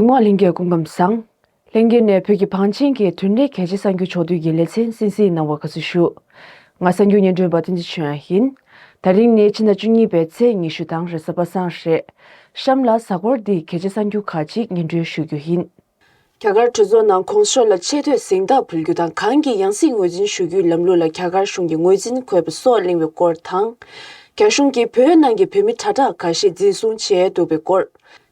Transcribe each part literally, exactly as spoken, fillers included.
མི་དམངས་ལྷན་རྒྱས་སྐུ་ཁམས་བཟང་། ལྷན་རྒྱས་ནས་བོད་ཀྱི་བང་ཆེན་གྱི་དོན་ལས་གལ་ཆེ་གསར་འགྱུར་ཕྱོགས་བསྡུས་ཀྱི་ལེ་ཚན་གསན་གཟིགས་གནང་བར་དགའ་བསུ་ཞུ། ང་གསར་འགྱུར་སྙན་སྒྲོན་པ་བསྟན་འཛིན་ཆོས་དབྱངས་ཡིན། ད་རིང་ནི་ཕྱི་ཟླ་བཅུ་གཉིས་པའི་ཚེས་ཉི་ཤུ་དང་རེས་གཟའ་པ་སངས་རེད། གཤམ་ལ་གཟའ་འཁོར་འདིའི་གལ་ཆེ་གསར་འགྱུར་ཁག་ཅིག་སྙན་སྒྲོན་ཞུ་རྒྱུ་ཡིན། རྒྱ་གར་གྲོས་ཚོགས་ནང་གོང་ཞོར་ལ་ཆེ་བསྟོད་གཟེངས་རྟགས་ཕུལ་རྒྱུ་དང་གང་གི་ཡང་སྲིད་ངོས་འཛིན་ཞུ་རྒྱུའི་ལམ་ལུགས་ལ་རྒྱ་གར་གཞུང་གིས་ངོས་འཛིན་དགོས་པ་སོགས་གླེང་བའི་སྐོར་དང་། རྒྱ་གཞུང་གིས་བོད་ནང་གི་བོད་མི་དྲ་གྲགས་འགའ་ཤས་འཛིན་བཟུང་བྱས་འདུག་པའི་སྐོར།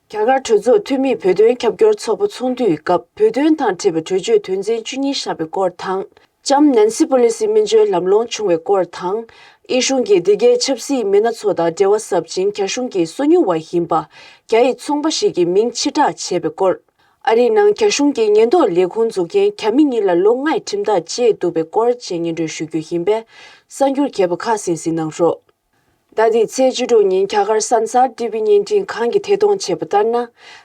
རྒྱ་གར་གྲོས་ཚོགས་འཐུས་མིས་བོད་དོན་རྒྱབ་སྐྱོར་ཚོགས་པ་ཚོགས་འདུའི་སྐབས་བོད་དོན་དང་འབྲེལ་བའི་གྲོས་ཆོད་དོན་ཚན་བཅུ་གཉིས་བཞག་པའི་སྐོར་དང་། ལྕམ་ནན་སི་པོ་ལི་སི་སྨན་བཅོས་ལམ་ལྷོང་བྱུང་བའི་སྐོར་དང་། དབྱིན་གཞུང་གིས་འདི་གའི་ཆབ་སྲིད་མི་སྣ་ཚོ་དང་འབྲེལ་བ་ཟབ་ཅིང་རྒྱ་གཞུང་གི་སོ་ཉུལ་བ་ཡིན་པ་རྒྱ་ཡི་ཚོང་པ་ཞིག་གི་མིང་ཕྱིར་བསྒྲགས་བྱས་པའི་སྐོར། ཨ་རིའི་ནང་རྒྱ་གཞུང་གི་ཉེན་རྟོག་ལས་ཁུངས་འཛུགས་མཁན་རྒྱ་མི་གཉིས་ལ་ལོ་ལྔའི་ཁྲིམས་ཐག་བཅད་འདུག་པའི་སྐོར་བཅས་སྙན་སྒྲོན་ཞུ་རྒྱུ་ཡིན་པས། གསར་འགྱུར་རྒྱས་པ་ཁག་གསན་གཟིགས་གནང་རོགས། ཟླ་འདིའི་ཚེས་བཅུ་དྲུག་ཉིན་རྒྱ་གར་སན་སར་ཊི་ཝི་བརྙན་འཕྲིན་ཁང་གིས་ཐད་གཏོང་བྱས་པ་ལྟར་ན།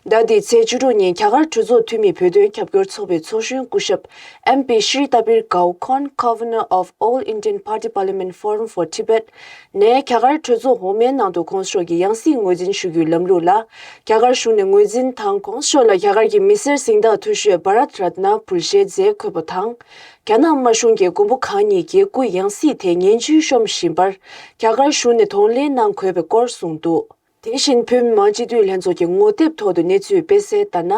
ཟླ་འདིའི་ཚེས་བཅུ་དྲུག་ཉིན་རྒྱ་གར་གྲོས་ཚོགས་འཐུས་མིས་བོད་དོན་རྒྱབ་སྐྱོར་ཚོགས་པའི་ཚོགས་གཞོན་སྐུ་ཞབས་ཨེམ་པི་ཤྲི་ཏ་པིར་གའོ་ཁོན། Convener of All Indian Party Parliament Forum for Tibet ནས་རྒྱ་གར་གྲོས་ཚོགས་འོག་མའི་ནང་དུ་གོང་ཞོར་གྱི་ཡང་སྲིད་ངོས་འཛིན་ཞུ་རྒྱུའི་ལམ་ལུགས་ལ་རྒྱ་གར་གཞུང་ནས་ངོས་འཛིན་དང་། གོང་ཞོར་ལ་རྒྱ་གར་གྱི་མི་སེར་གཟེངས་རྟགས་ཐོ་བཞི་བྷ་རཏ་རཏ་ན་འབུལ་བཞེས་མཛད་དགོས་པ་དང་། རྒྱ་ནག་དམར་གཞུང་གིས་མགོན་པོ་གང་ཉིད་ཀྱི་སྐུ་ཡང་སྲིད་དེ་ངན་ཇུས་ཤོམ་བཞིན་པར་རྒྱ་གར་གཞུང་ནས་གདོང་ལེན་གནང་དགོས་པའི་སྐོར་གསུངས་འདུག་དེ་བཞིན་བོད་མི་མང་སྤྱི་འཐུས་ལྷན་ཚོགས་ཀྱི་ངོ་དེབ་ཐོག་ཏུ་གནས་ཚུལ་སྤེལ་གསལ་ལྟར་ན།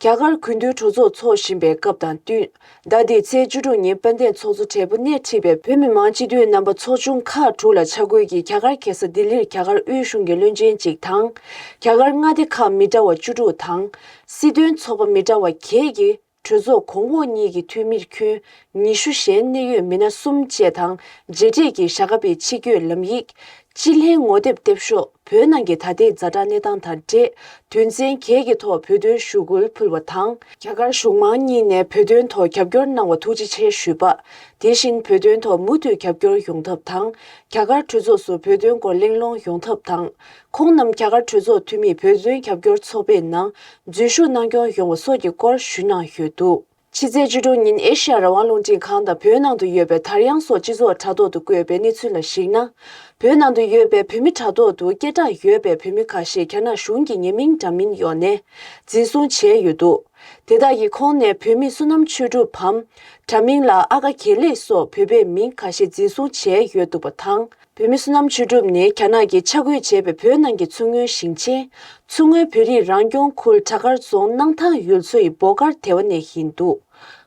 རྒྱ་གར་དགུན་དུས་གྲོས་ཚོགས་འཚོགས་བཞིན་པའི་སྐབས་དང་བསྟུན། ཟླ་འདིའི་ཚེས་བཅུ་དྲུག་ཉིན་དཔལ་ལྡན་ཚོགས་གཙོ་སྦྲེལ་པོ་སྣེ་ཁྲིད་པའི་བོད་མི་མང་སྤྱི་འཐུས་རྣམ་པ་ཚོགས་ཆུང་ཁག་དྲུག་ལ་ཆ་བགོས་ཀྱིས་རྒྱ་གར་རྒྱལ་ས་ལྡི་ལིར་རྒྱ་གར་དབུས་གཞུང་གི་བློན་ཆེན་གཅིག་དང་། རྒྱ་གར་མངའ་སྡེ་ཁག་མི་འདྲ་བ་བཅུ་དྲུག་དང་། སྲིད་དོན་ཚོགས་པ་མི་འདྲ་བ་བརྒྱད་ཀྱི་གྲོས་ཚོགས་གོང་འོག་གཉིས་ཀྱི་འཐུས་མིར་ཁྱོན་ཉི་ཤུ་གཞན་གནད་ཡོད་མི་སྣ་གསུམ་བཅས་དང་མཇལ་འཕྲད་ཀྱིས་བཞག་པའི་ཕྱི་སྐྱོད་ལམ་ཡིག་སྤྱི་ལྷན་ངོ་དེབ་དེབ་ཤོག་བོད་ནང་གི་ད་ལྟའི་ཛ་དྲག་གནས་སྟངས་དང་འབྲེལ་དོན་ཚན་བརྒྱད་ཀྱི་ཐོག་བོད་དོན་ཞུ་སྐུལ་ཕུལ་བ་དང་། རྒྱ་གར་གཞུང་མང་གཉིས་ནས་བོད་དོན་ཐོག་རྒྱབ་སྐྱོར་གནང་བ་ཐུགས་རྗེ་ཆེ་ཞུས་པ། དེ་བཞིན་བོད་དོན་ཐོག་མུ་མཐུད་རྒྱབ་སྐྱོར་ཡོང་ཐབས་དང་། རྒྱ་གར་གྲོས་ཚོགས་སུ་བོད་དོན་སྐོར་གླེང་སློང་ཡོང་ཐབས་དང་། ཁོང་རྣམས་རྒྱ་གར་གྲོས་ཚོགས་འཐུས་མིས་བོད་དོན་རྒྱབ་སྐྱོར་ཚོགས་པའི་ནང་འཛུལ་ཞུགས་གནང་སྐྱོང་ཡོང་བ་སོགས་ཀྱི་སྐོར་ཞུས་གནང་ཡོད་འདུག་ཕྱི་ཚེས་བཅུ་དྲུག་ཉིན་ཨེ་ཤ་ཡ་རང་དབང་རླུང་འཕྲིན་ཁང་དང་བོད་ནང་དུ་ཡོད་པའི་དར་དབྱངས་སོགས་སྤྱི་ཚོགས་དྲ་ཐོག་ཏུ་བཀོད་པའི་གནས་ཚུལ་ལ་གཞིགས་ན། བོད་ནང་དུ་ཡོད་པའི་བོད་མི་དྲ་ཐོག་ཏུ་སྐད་གྲགས་ཡོད་པའི་བོད་མི་ཁ་ཤས་རྒྱ་ནག་གཞུང་གི་ཉེས་མིང་འདྲ་མིན་འོག་ནས་འཛིན་བཟུང་བྱས་ཡོད་འདུག་དེ་དག་གི་ཁོངས་ནས་བོད་མི་བསོད་ནམས་ཆོས་གྲུབ་བམ། དྲ་མིང་ལ་ཨ་ཀ་དགེ་ལེགས་སོགས་བོད་པའི་མིང་ཁ་ཤས་འཛིན་བཟུང་བྱས་ཡོད་འདུག་པ་དང་། བོད་མི་བསོད་ནམས་ཆོས་གྲུབ་ནི་རྒྱ་ནག་གིས་ཆ་བགོས་བྱས་པའི་བོད་ནང་གི་མཚོ་སྔོན་ཞིང་ཆེན། མཚོ་སྔོན་བོད་རིགས་རང་སྐྱོང་ཁུལ་བྲག་དཀར་རྫོང་སྣང་ཐང་ཡུལ་ཚོའི་བོ་དཀར་སྡེ་བ་ནས་ཡིན་འདུག་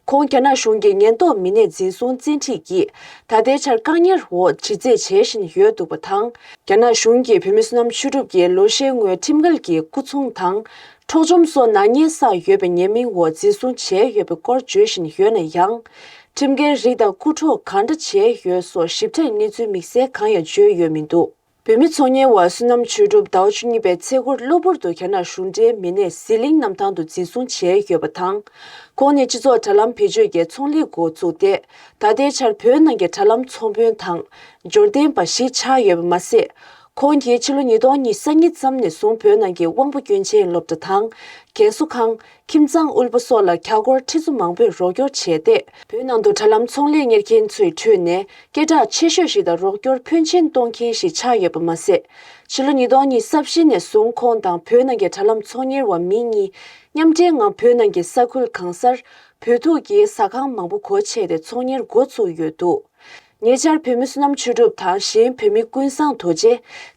ཁོང་རྒྱ་ནག་གཞུང་གིས་ཉེན་རྟོག་མི་སྣས་འཛིན་བཟུང་བཙན་ཁྲིད་ཀྱིས་ད་ལྟའི་ཆར་བཀག་ཉར་འོག་ཇི་རྩད་བྱེད་བཞིན་ཡོད་འདུག་པ་དང་། རྒྱ་ནག་གཞུང་གིས་བོད་མི་བསོད་ནམས་ཆོས་གྲུབ་ཀྱི་ལོ་ཤས་སྔོན་ཁྲིམས་འགལ་གྱི་སྐུ་ཚོང་དང་། འཕྲོག་བཅོམ་སོགས་ནག་ཉེས་བསགས་ཡོད་པའི་ཉེས་མིང་འོག་འཛིན་བཟུང་བྱས་ཡོད་པའི་སྐོར་བརྗོད་བཞིན་ཡོད་ན་ཡང་། ཁྲིམས་འགལ་རིགས་དང་རྐུ་འཕྲོག་གང་འདྲ་བྱས་ཡོད་སོགས་ཞིབ་ཕྲའི་གནས་ཚུལ་དམིགས་བསལ་གང་ཡང་བརྗོད་ཡོད་མི་འདུག་བོད་མི་ཚོང་གཉེར་བ་བསོད་ནམས་ཆོས་གྲུབ་ཟླ་བ་བཅུ་གཉིས་པའི་ཚེས་འཁོར་གློ་བུར་དུ་རྒྱ་ནག་གཞུང་འབྲེལ་མི་སྣས་ཟི་ལིང་གནམ་ཐང་དུ་འཛིན་བཟུང་བྱས་ཡོད་པ་དང་། ཁོང་ནི་སྤྱི་ཚོགས་དྲ་ལམ་བེད་སྤྱོད་ཀྱི་ཚོང་ལས་འགོ་བཙུགས་ཏེ། ད་ལྟའི་ཆར་བོད་ནང་གི་དྲ་ལམ་ཚོང་དཔོན་དང་། འབྱོར་ལྡན་པ་ཞིག་ཆགས་ཡོད་པ་མ་ཟད། ཁོང་གིས་ཕྱི་ལོ་ཉིས་སྟོང་ཉི་ཤུ་རྩ་གཉིས་ཙམ་ནས་བཟུང་བོད་ནང་གི་དབང་པོ་སྐྱོན་ཅན་སློབ་གྲྭ་དང་། རྒས་གསོ་ཁང་། ཁྱིམ་ཚང་དབུལ་པོ་སོགས་ལ་རྒྱ་སྒོར་ཁྲི་ཚོ་མང་པོས་རོགས་སྐྱོར་བྱས་ཏེ། བོད་ནང་དུ་དྲ་ལམ་ཚོང་ལས་གཉེར་མཁན་ཚོའི་ཁྲོད་ནས་སྐད་གྲགས་ཆེ་ཤོས་ཤིག་དང་རོགས་སྐྱོར་ཕོན་ཆེན་གཏོང་མཁན་ཞིག་ཆགས་ཡོད་པ་མ་ཟད། ཕྱི་ལོ་ཉིས་སྟོང་ཉི་ཤུ་རྩ་བཞི་ནས་བཟུང་ཁོང་དང་བོད་ནང་གི་དྲ་ལམ་ཚོང་གཉེར་བ་མི་གཉིས་མཉམ་འབྲེལ་ངང་བོད་ནང་གི་ས་ཁུལ་གང་སར་བོད་ཐུག་གི་ཟ་ཁང་མང་པོ་སྒོ་ཕྱེ་སྟེ་ཚོང་གཉེར་འགོ་ཚུགས་ཡོད་འདུག་ཉེ་ཆར་བོད་མི་བསོད་ནམས་ཆོས་གྲུབ་དང་གཞན་བོད་མི་ཀུན་བཟང་རྡོ་རྗེ།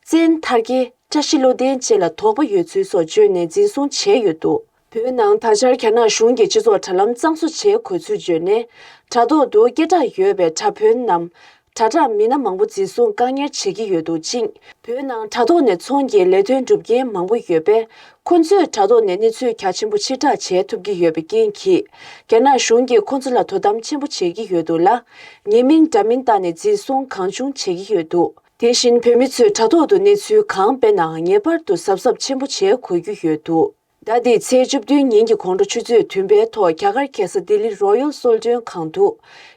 བཙན་ཐར་རྒྱལ། བཀྲ་ཤིས་བློ་ལྡན་བཅས་ལ་དོགས་པ་ཡོད་ཚུལ་སོགས་བརྗོད་ནས་འཛིན་བཟུང་བྱས་ཡོད་འདུག་བོད་ནང་ད་ཆར་རྒྱ་ནག་གཞུང་གིས་སྤྱི་ཚོགས་དྲ་ལམ་གཙང་བཟོ་བྱེད་དགོས་ཚུལ་བརྗོད་ནས། དྲ་ཐོག་ཏུ་སྐད་གྲགས་ཡོད་པའི་དྲ་དཔོན་ནམ། དྲ་གྲགས་མི་སྣ་མང་པོ་འཛིན་བཟུང་བཀག་ཉར་བྱེད་ཀྱི་ཡོད་འདུག་ཅིང་། བོད་ནང་དྲ་ཐོག་ནས་ཚོང་གི་ལས་དོན་སྒྲུབ་མཁན་མང་པོ་ཡོད་པས། ཁོ་ཚོས་དྲ་ཐོག་ནས་གནས་ཚུལ་རྒྱ་ཆེན་པོ་ཕྱིར་བསྒྲགས་བྱེད་ཐུབ་ཀྱི་ཡོད་པའི་རྐྱེན་གྱིས། རྒྱ་ནག་གཞུང་གིས་ཁོ་ཚོ་ལ་དོ་དམ་ཆེན་པོ་བྱེད་ཀྱི་ཡོད་འདུག་ལ། ཉེས་མིང་འདྲ་མིན་བཏགས་ནས་འཛིན་བཟུང་གང་བྱུང་བྱེད་ཀྱི་ཡོད་འདུག་དེ་བཞིན་བོད་མི་ཚོས་དྲ་ཐོག་ཏུ་གནས་ཚུལ་གང་སྤེལ་ནའང་ངེས་པར་དུ་གཟབ་གཟབ་ཆེན་པོ་བྱེད་དགོས་ཀྱི་ཡོད་འདུག་ཟླ་འདིའི་ཚེས་བཅུ་བདུན་ཉིན་གྱི་དགོང་དྲོ་ཆུ་ཚོད་བདུན་པའི་ཐོག་རྒྱ་གར་རྒྱལ་ས་ལྡི་ལི་རོ་ཡལ་གསོལ་སྟོན་ཁང་དུ།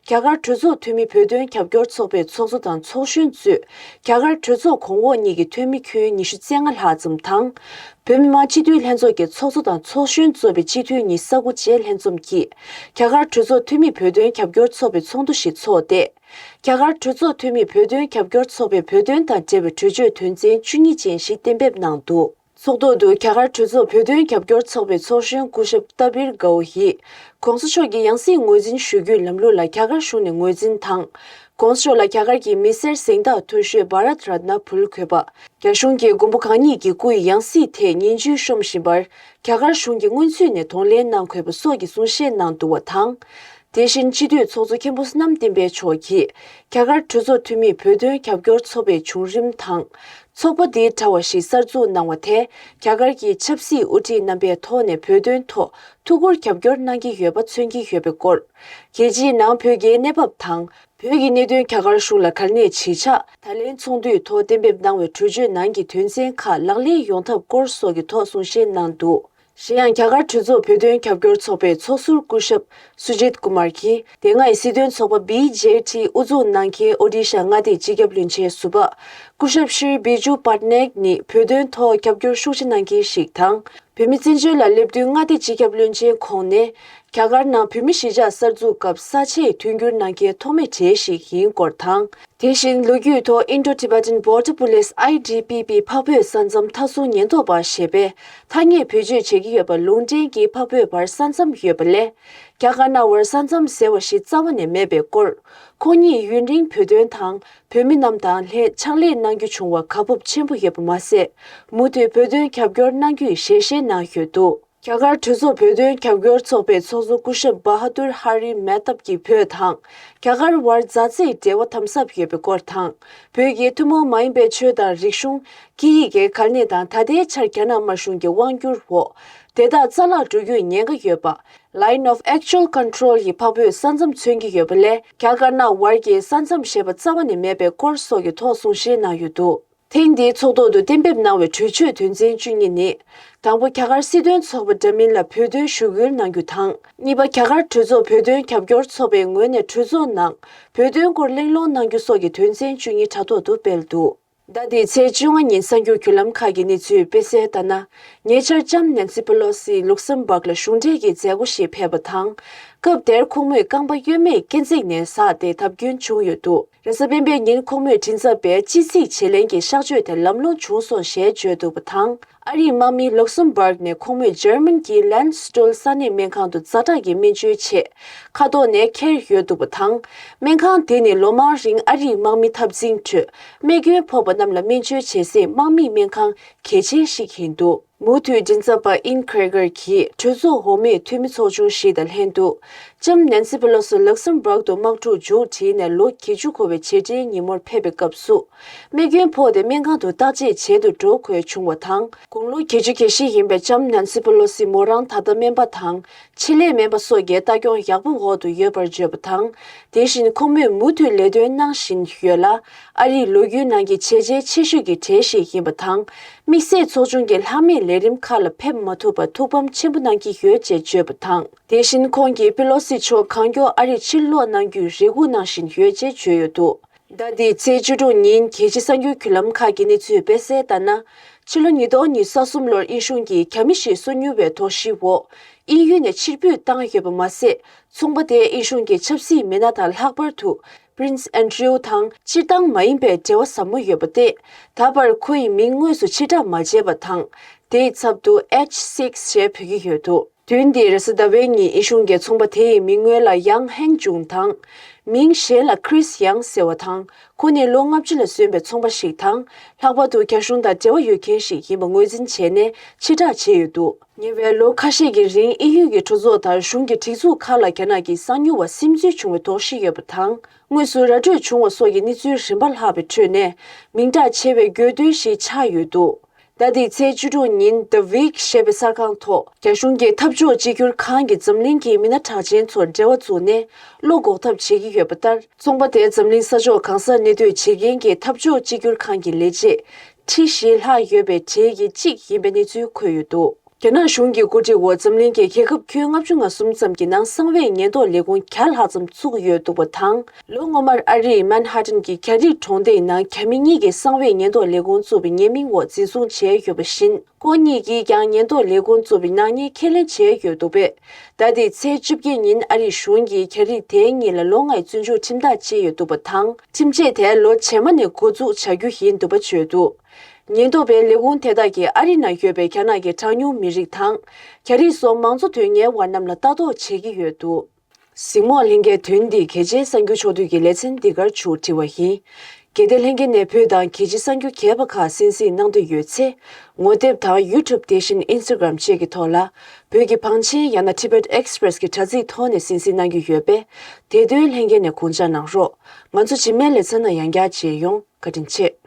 རྒྱ་གར་གྲོས་ཚོགས་འཐུས་མི་བོད་དོན་རྒྱབ་སྐྱོར་ཚོགས་པའི་ཚོགས་གཙོ་དང་ཚོགས་གཞོན་གཙོས། རྒྱ་གར་གྲོས་ཚོགས་གོང་འོག་གཉིས་ཀྱི་འཐུས་མི་ཁྱོན་ཉི་ཤུ་རྩ་ལྔ་ལྷག་ཙམ་དང་། བོད་མི་མང་སྤྱི་འཐུས་ལྷན་ཚོགས་ཀྱི་ཚོགས་གཙོ་དང་ཚོགས་གཞོན་གཙོས་པའི་སྤྱི་འཐུས་ཉི་ཤུ་རྩ་དགུ་བཅས་ལྷན་འཛོམས་ཀྱིས། རྒྱ་གར་གྲོས་ཚོགས་འཐུས་མི་བོད་དོན་རྒྱབ་སྐྱོར་ཚོགས་པའི་ཚོགས་འདུ་ཞིག་འཚོགས་ཏེ། རྒྱ་གར་གྲོས་ཚོགས་འཐུས་མི་བོད་དོན་རྒྱབ་སྐྱོར་ཚོགས་པས་བོད་དོན་དང་འབྲེལ་བའི་གྲོས་ཆོད་དོན་ཚན་བཅུ་གཉིས་ཅན་ཞིག་གཏན་འབེབས་གནང་འདུག་ཚོགས་ཐོག་ཏུ་རྒྱ་གར་གྲོས་ཚོགས་བོད་དོན་རྒྱབ་སྐྱོར་ཚོགས་པའི་ཚོགས་གཞོན་སྐུ་ཞབས་ཏཱ་བིར་གའོ་ཡིས། ྋགོང་ས་མཆོག་གི་ཡང་སྲིད་ངོས་འཛིན་ཞུ་རྒྱུའི་ལམ་ལུགས་ལ་རྒྱ་གར་གཞུང་ནས་ངོས་འཛིན་དང་། ྋགོང་ས་མཆོག་ལ་རྒྱ་གར་གྱི་མི་སེར་གཟེངས་རྟགས་མཐོ་ཤོས་བྷ་རཏ་རཏ་ན་ཕུལ་དགོས་པ། རྒྱ་གཞུང་གིས་མགོན་པོ་གང་ཉིད་ཀྱི་སྐུའི་ཡང་སྲིད་ཐད་ཉེས་འཛུགས་ཤོམ་བཞིན་པར། རྒྱ་གར་གཞུང་གིས་སྔོན་ཚུད་ནས་གདོང་ལེན་གནང་དགོས་པ་སོགས་ཀྱི་གསུང་བཤད་གནང་འདུག་པ་དང་། དེ་བཞིན་སྤྱི་འཐུས་ཚོགས་གཙོ་མཁན་པོ་བསོད་ནམས་བསྟན་འཕེལ་མཆོག་གིས། རྒྱ་གར་གྲོས་ཚོགས་འཐུས་མིས་བོད་དོན་རྒྱབ་སྐྱོར་ཚོགས་པའི་བྱུང་རིམ་དང་། ཚོགས་པ་འདིའི་དྲ་བ་ཞིག་གསར་འཛུགས་གནང་བ་དེ། རྒྱ་གར་གྱི་ཆབ་སྲིད་དབུ་ཁྲིད་རྣམ་པའི་ཐོག་ནས་བོད་དོན་ཐོག་ཐུགས་ཁུར་རྒྱབ་སྐྱོར་གནང་གི་ཡོད་པ་མཚོན་གྱི་ཡོད་པའི་སྐོར། རྒྱལ་སྤྱིའི་ནང་བོད་ཀྱི་གནས་བབ་དང་། བོད་ཀྱི་གནད་དོན་རྒྱ་གར་གཞུང་ལ་ག་ནས་ཇི་ཆགས། ད་ལན་ཚོགས་འདུའི་ཐོག་གཏན་འབེབས་གནང་བའི་གྲོས་ཆོད་ནང་གི་དོན་ཚན་ཁག་ལག་ལེན་ཡོང་ཐབས་སྐོར་སོགས་ཀྱི་ཐོག་གསུང་བཤད་གནང་འདུག་གཞན་ཡང་། རྒྱ་གར་གྲོས་ཚོགས་བོད་དོན་རྒྱབ་སྐྱོར་ཚོགས་པའི་ཚོགས་ཟུར་སྐུ་ཞབས་སུ་ཇིད་ཀུ་མར་གྱིས། དེ་སྔའི་སྲིད་དོན་ཚོགས་པ་བི་ཇེ་ཊི་དབུ་འཛུགས་གནང་མཁན་ཨོ་ཌི་ཤ་མངའ་སྡེའི་སྤྱི་ཁྱབ་བློན་ཆེན་ཟུར་པ། སྐུ་ཞབས་ཤྲི་བི་ཇུ་པཊ་ནེག་ནི་བོད་དོན་ཐོག་རྒྱབ་སྐྱོར་ཤུགས་ཆེ་གནང་མཁན་ཞིག་དང་། བོད་མི་བཙན་བྱོལ་ལ་སླེབས་དུས་མངའ་སྡེ་སྤྱི་ཁྱབ་བློན་ཆེན་ཁོང་ནས། རྒྱ་གར་ནང་བོད་མི་གཞིས་ཆགས་གསར་འཛུགས་སྐབས་ས་ཆའི་མཐུན་འགྱུར་གནང་མཁན་ཐོག་མའི་གྲས་ཤིག་ཡིན་སྐོར་དང་། དེ་བཞིན་ལོ་རྒྱུས་ཐོག་Indo-Tibetan Border Police I T B P འཕགས་བོད་ས་མཚམས་མཐའ་སྲུང་ཉེན་རྟོག་པ་ཞེས་པས་ཐ་སྙད་བེད་སྤྱོད་བྱེད་ཀྱི་ཡོད་པ། ལུང་འདྲེན་གྱིས་འཕགས་བོད་བར་ས་མཚམས་ཡོད་པ་ལས། རྒྱ་དཀར་ནག་བར་ས་མཚམས་ཟེར་བ་ཞིག་རྩ་བ་ནས་མེད་པའི་སྐོར། ཁོང་ཉིད་ཡུན་རིང་བོད་དོན་དང་བོད་མི་རྣམས་དང་ལྷན་ཕྱག་ལས་གནང་རྒྱུ་བྱུང་བ་དགའ་སྤོབས་ཆེན་པོ་ཡོད་པ་མ་ཟད། མུ་མཐུད་བོད་དོན་རྒྱབ་སྐྱོར་གནང་རྒྱུའི་ཞལ་བཞེས་གནང་ཡོད་འདུག་རྒྱ་གར་གྲོས་ཚོགས་བོད་དོན་རྒྱབ་སྐྱོར་ཚོགས་པའི་ཚོགས་གཙོ་སྐུ་ཞབས་བྷ་ཧ་དུར་ཧ་རི་མེ་ཏབ་ཀྱིས་བོད་དང་རྒྱ་གར་བར་མཛའ་བརྩེའི་འབྲེལ་བ་དམ་ཟབ་ཡོད་པའི་སྐོར་དང་། བོད་ཀྱི་ཐུན་མོང་མ་ཡིན་པའི་ཆོས་དང་རིག་གཞུང་། སྐད་ཡིག་གི་གལ་གནད་དང་། ད་ལྟའི་ཆར་རྒྱ་ནག་དམར་གཞུང་གི་དབང་བསྒྱུར་འོག་དེ་དག་རྩ་བརླག་འགྲོ་རྒྱུའི་ཉེན་ཁ་ཡོད་པ། Line of Actual Control ཡི་འཕགས་བོད་ས་མཚམས་མཚོན་གྱི་ཡོད་པ་ལས། རྒྱ་དཀར་ནག་བར་གྱི་ས་མཚམས་ཞེས་པ་རྩ་བ་ནས་མེད་པའི་སྐོར་སོགས་ཀྱི་ཐོག་གསུང་བཤད་གནང་ཡོད་འདུག་ཐེངས་འདིའི་ཚོགས་ཐོག་ཏུ་གཏན་འབེབས་གནང་བའི་གྲོས་ཆོད་དོན་ཚན་བཅུ་གཉིས་ནི། དང་པོ། རྒྱ་གར་སྲིད་དོན་ཚོགས་པ་འདྲ་མིན་ལ་བོད་དོན་ཞུ་སྐུལ་གནང་རྒྱུ་དང་། གཉིས་པ། རྒྱ་གར་གྲོས་ཚོགས་བོད་དོན་རྒྱབ་སྐྱོར་ཚོགས་པའི་ངོས་ནས་གྲོས་ཚོགས་ནང་བོད་དོན་སྐོར་གླེང་སློང་གནང་རྒྱུ་སོགས་ཀྱི་དོན་ཚན་བཅུ་གཉིས་དྲ་ཐོག་ཏུ་སྤེལ་འདུག་ཟླ་འདིའི་ཚེས་བཅོ་ལྔ་ཉིན་གསར་འགྱུར་བརྒྱུད་ལམ་ཁག་གིས་གནས་ཚུལ་སྤེལ་གསལ་ལྟར་ན། ཉེ་ཆར་ལྕམ་ནན་སི་པེ་ལོ་སི་ལུག་སེམ་སྦག་ལ་གཞུང་འབྲེལ་གྱི་མཛད་སྒོ་ཞིག་ཕེབས་པ་དང་། སྐབས་དེར་ཁོང་མོས་རྐང་པ་གཡོན་མའི་སྐེ་འཛེགས་ནས་ཟགས་ཏེ་བརྡབ་སྐྱོན་བྱུང་ཡོད་འདུག་རེས་གཟའ་སྤེན་པའི་ཉིན་ཁོང་མོས་མགྲིན་ཚབ་པས་དཔྱད་རྩིས་བྱེད་ལེན་གྱི་གཤགས་བཅོས་དེ་ལམ་ལྷོང་བྱུང་སོང་ཞེས་བརྗོད་འདུག་པ་དང་། ཨ་རིའི་དམག་མི་ལུག་སེམ་སྦག་ནས་ཁོང་མོས་འཇར་མན་གྱི་ལན་སི་ཊུལ་ས་གནས་སྨན་ཁང་དུ་ཛ་དྲག་གི་སྨན་བཅོས་ཆེད་མཁའ་ཐོག་ནས་འཁྱེར་ཡོད་འདུག་པ་དང་། སྨན་ཁང་དེ་ནི་ལོ་མང་རིང་ཨ་རིའི་དམག་མི་འཐབ་འཛིང་ཁྲོད་རྨས་སྐྱོན་ཕོག་པ་རྣམས་ལ་སྨན་བཅོས་བྱེད་སའི་དམག་མིའི་སྨན་ཁང་གལ་ཆེན་ཞིག་ཡིན་འདུག་མུ་མཐུད་མགྲིན་ཚབ་པ་ཨིན་ཁྲེ་གར་གྱིས་གྲོས་ཚོགས་འོག་མའི་འཐུས་མི་ཚོགས་ཆུང་ཞིག་དང་ལྷན་དུ། ལྕམ་ནན་སི་པེ་ལོ་སི་ལག་སམ་བྷག་ཏུ་དམག་འཁྲུག་མཇུག་བསྒྲིལ་ནས་ལོ་བརྒྱད་ཅུ་འཁོར་བའི་རྗེས་དྲན་ཉིན་མོར་ཕེབས་པའི་སྐབས་སུ། རྨས་སྐྱོན་ཕོག་སྟེ་སྨན་ཁང་དུ་བརྟག་དཔྱད་བྱེད་དུ་འགྲོ་དགོས་བྱུང་བ་དང་། དགུང་ལོ་བརྒྱད་ཅུ་གྱ་བཞི་ཡིན་པའི་ལྕམ་ནན་སི་པེ་ལོ་སི་མོ་རང་ད་ལྟ་སྨན་པ་དང་། ཆེད་ལས་སྨན་པ་སོགས་ཀྱི་ལྟ་སྐྱོང་ཡག་པོ་འོག་ཏུ་ཡོད་པར་བརྗོད་པ་དང་། དེ་བཞིན་ཁོང་མོས་མུ་མཐུད་ལས་དོན་གནང་བཞིན་ཡོད་ལ། ཨ་རིའི་ལོ་རྒྱུས་ནང་གི་བྱས་རྗེས་ཆེ་ཤོས་ཀྱི་གྲས་ཤིག་ཡིན་པ་དང་། དམིགས་བསལ་ཚོགས་ཆུང་གི་ལྷག་མེད་ལས་རིམ་ཁག་ལ་ཕེབས་མ་ཐུབ་པར་ཐུགས་ཕམ་ཆེན་པོ་གནང་གི་ཡོད་ཅེས་བརྗོད་པ་དང་། དེ་བཞིན་ཁོང་གིས་པེ་ལོ་སི་མཆོག་གང་མགྱོགས་ཨ་རིར་ཕྱིར་ལོག་གནང་རྒྱུའི་རེ་སྒུག་གནང་བཞིན་ཡོད་ཅེས་བརྗོད་ཡོད་འདུག་ཟླ་འདིའི་ཚེས་བཅུ་དྲུག་ཉིན་རྒྱལ་སྤྱིའི་གསར་འགྱུར་བརྒྱུད་ལམ་ཁག་གི་གནས་ཚུལ་སྤེལ་གསལ་ལྟར་ན། ཕྱི་ལོ་ཉིས་སྟོང་ཉི་ཤུ་རྩ་གསུམ་ལོར་དབྱིན་གཞུང་གིས་རྒྱ་མི་ཞིག་གསོ་མྱུལ་བའི་དོགས་གཞིའི་འོག་དབྱིན་ཡུལ་ནས་ཕྱིར་འབུད་བཏང་ཡོད་པ་མ་ཟད། ཚོང་པ་དེས་དབྱིན་གཞུང་གི་ཆབ་སྲིད་མི་སྣ་དང་ལྷག་པར་དུ་Prince Andrew དང་སྤྱིར་བཏང་མ་ཡིན་པའི་འབྲེལ་བ་ཟབ་མོ་ཡོད་པ་སྟེ། ད་བར་ཁོ་ཡི་མིང་དངོས་སུ་ཕྱིར་བསྒྲགས་མ་བྱས་པ་དང་། དེའི་ཚབ་ཏུ་H six ཞེས་འབོད་ཀྱི་ཡོད་འདུག་དུས་འདིར་རེས་གཟའ་ཟླ་བའི་ཉིན་དབྱིན་གཞུང་གིས་ཚོང་པ་དེ་ཡི་མིང་སྔོན་ལ་ཡང་ཧེང་ཅུང་དང་། མིང་གཞན་ལ་Chris Young ཟེར་བ་དང་། ཁོ་ནི་ལོ་ལྔ་བཅུ་ལ་སོན་པའི་ཚོང་པ་ཞིག་དང་། ལྷག་པར་དུ་རྒྱ་གཞུང་དང་འབྲེལ་བ་ཡོད་མཁན་ཞིག་ཡིན་པ་ངོས་འཛིན་བྱས་ནས་ཕྱིར་བསྒྲགས་བྱས་ཡོད་འདུག་ཉེ་བའི་ལོ་ཁ་ཤས་ཀྱི་རིང་དབྱིན་ཡུལ་གྱི་གྲོས་ཚོགས་དང་གཞུང་གི་སྒྲིག་འཛུགས་ཁག་ལ་རྒྱ་ནག་གི་གསང་ཉུལ་བ་སིམ་འཛུལ་བྱུང་བའི་དོགས་གཞི་ཡོད་པ་དང་། དངོས་སུ་ར་སྤྲོད་བྱུང་བ་སོགས་ཀྱི་གནས་ཚུལ་རིམ་པ་ལྷག་པའི་ཁྲོད་ནས་མིང་གྲགས་ཆེ་བའི་གྱོད་དོན་ཞིག་ཆགས་ཡོད་འདུག་ཟླ་འདིའི་ཚེས་བཅུ་དྲུག་ཉིན་The Week ཞེས་པའི་གསར་ཁང་ཐོག་རྒྱ་གཞུང་གི་འཐབ་ཕྱོགས་གཅིག་གྱུར་ཁང་གིས་འཛམ་གླིང་གི་མི་སྣ་གྲགས་ཅན་ཚོར་འབྲེལ་བ་བཙུགས་ནས་བློ་འགོག་ཐབས་བྱེད་ཀྱི་ཡོད་པ་ལྟར། ཚོང་པ་དེ་འཛམ་གླིང་ས་ཕྱོགས་གང་སར་གནས་སྡོད་བྱེད་མཁན་གྱི་འཐབ་ཕྱོགས་གཅིག་གྱུར་ཁང་གི་ལས་བྱེད་ཁྲི་བཞི་ལྷག་ཡོད་པའི་གྲས་ཀྱི་གཅིག་ཡིན་པའི་གནས་ཚུལ་འཁོད་ཡོད་འདུག་རྒྱ་ནག་གཞུང་གི་འགོ་ཁྲིད་འོག་འཛམ་གླིང་གི་རྒྱལ་ཁབ་ཁྱོན་ལྔ་བཅུ་ང་གསུམ་ཙམ་གྱི་ནང་གསང་བའི་ཉེན་རྟོག་ལས་ཁུངས་བརྒྱ་ལྷག་ཙམ་བཙུགས་ཡོད་འདུག་པ་དང་། ལོ་སྔོན་མར་ཨ་རིའི་མན་ཧ་ཏན་གྱི་རྒྱ་རིགས་གྲོང་སྡེའི་ནང་རྒྱ་མི་གཉིས་ཀྱིས་གསང་བའི་ཉེན་རྟོག་ལས་ཁུངས་བཙུགས་པའི་ཉེས་མིང་འོག་འཛིན་བཟུང་བྱས་ཡོད་པ་བཞིན། ཁོང་གཉིས་ཀྱིས་ཀྱང་ཉེན་རྟོག་ལས་ཁུངས་བཙུགས་པའི་ནག་ཉེས་ཁས་ལེན་བྱས་ཡོད་འདུག་པས། ཟླ་འདིའི་ཚེས་བཅུ་བརྒྱད་ཉིན་ཨ་རིའི་གཞུང་གིས་རྒྱ་རིགས་དེ་གཉིས་ལ་ལོ་ལྔའི་བཙོན་འཇུག་ཁྲིམས་ཐག་བཅད་ཡོད་འདུག་པ་དང་། ཁྲིམས་ཆད་དེ་ལོ་རྗེས་མ་ནས་འགོ་འཛུགས་བྱ་རྒྱུ་ཡིན་འདུག་པ་བརྗོད་འདུག་ཉེན་རྟོག་པའི་ལས་ཁུངས་དེ་དག་གིས་ཨ་རི་ནང་ཡོད་པའི་རྒྱ་ནག་གི་གྲངས་ཉུང་མི་རིགས་དང་། རྒྱ་རིགས་སོགས་མང་གཙོ་དོན་གཉེར་བ་རྣམས་ལ་ལྟ་རྟོག་བྱེད་ཀྱི་ཡོད་འདུག། གཟིགས་མོ་བ་ལྷན་རྒྱས། དོན་འདི་གལ་ཆེའི་གསར་འགྱུར་ཕྱོགས་བསྡུས་ཀྱི་ལེ་ཚན་འདི་གར་ཞུ་བ་འབྲི་བ་ཡིན། གལ་ཏེ་ལྷན་རྒྱས་ནས་བོད་དང་རྒྱལ་སྤྱིའི་གསར་འགྱུར་རྒྱས་པ་ཁག་གསན་གཟིགས་གནང་འདོད་ཡོད་ཚེ། ངོ་དེབ་དང་ཡུ་ཊུབ་དེ་བཞིན་ཨིན་སི་ཊ་གྷི་རམ་བཅས་ཀྱི་ཐོག་ལ། བོད་ཀྱི་བང་ཆེན་ཡང་ན་Tibet Express གྱི་དྲ་ཚིགས་ཐོག་ནས་གསན་གཟིགས་གནང་རྒྱུ་ཡོད་པས། དེ་དོན་ལྷན་རྒྱས་ནས་དགོངས་འཇགས་གནང་རོགས། ང་ཚོ་རྗེས་མའི་ལེ་ཚན་ནང་ཡང་བསྐྱར་མཇལ་ཡོང་། བཀའ་དྲིན་ཆེ།